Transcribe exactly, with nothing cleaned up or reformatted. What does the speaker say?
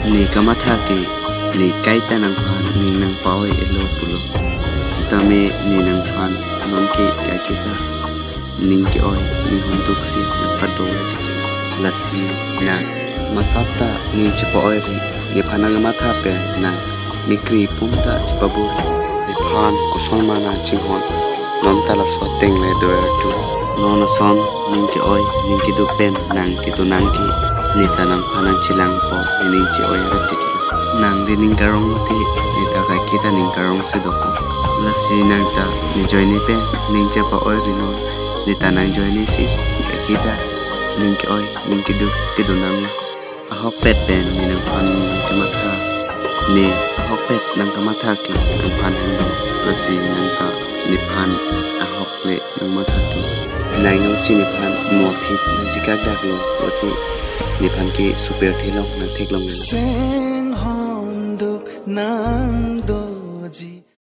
Ne kamatha ke ne kaita nangphan ning nangpa-oi-elo pulo. Sitame ne nangphan non ke kaiketa ning ke-oi, ning hon duksi nangpado. Lasi nang masap ta ning chepa-oi ri, nephan nangkamatha pen nang ne kri pum ta chepabur. Nephan koson ma nangchinghon, non ta laso ateng le do-er tu. Non ason ning ke-oi, ning kedo pen nang kedo nang ke, ne ta nangphan nangchelangpo, ne ning che-oi rat titi. Nang de ning karong mati, ne ta kaiketa ning karong si dokok. Lasi nang ta ne ajoine pen ning chepa-oi ri non, ne ta nang ajoine si kaiketa ning ke-oi, ning kedo, kedo nang. Ahokpet pen ne nangphan nangkamatha. Ne ahokpet nangkamatha ke nangphan hendo. Lasi nang ta nephan ahok le nangmatha ke. Nang no si nephan mo phit nangchekak daklo, pulote nephan ke super thelong nangtheklong nang. Seng honduk nang doji.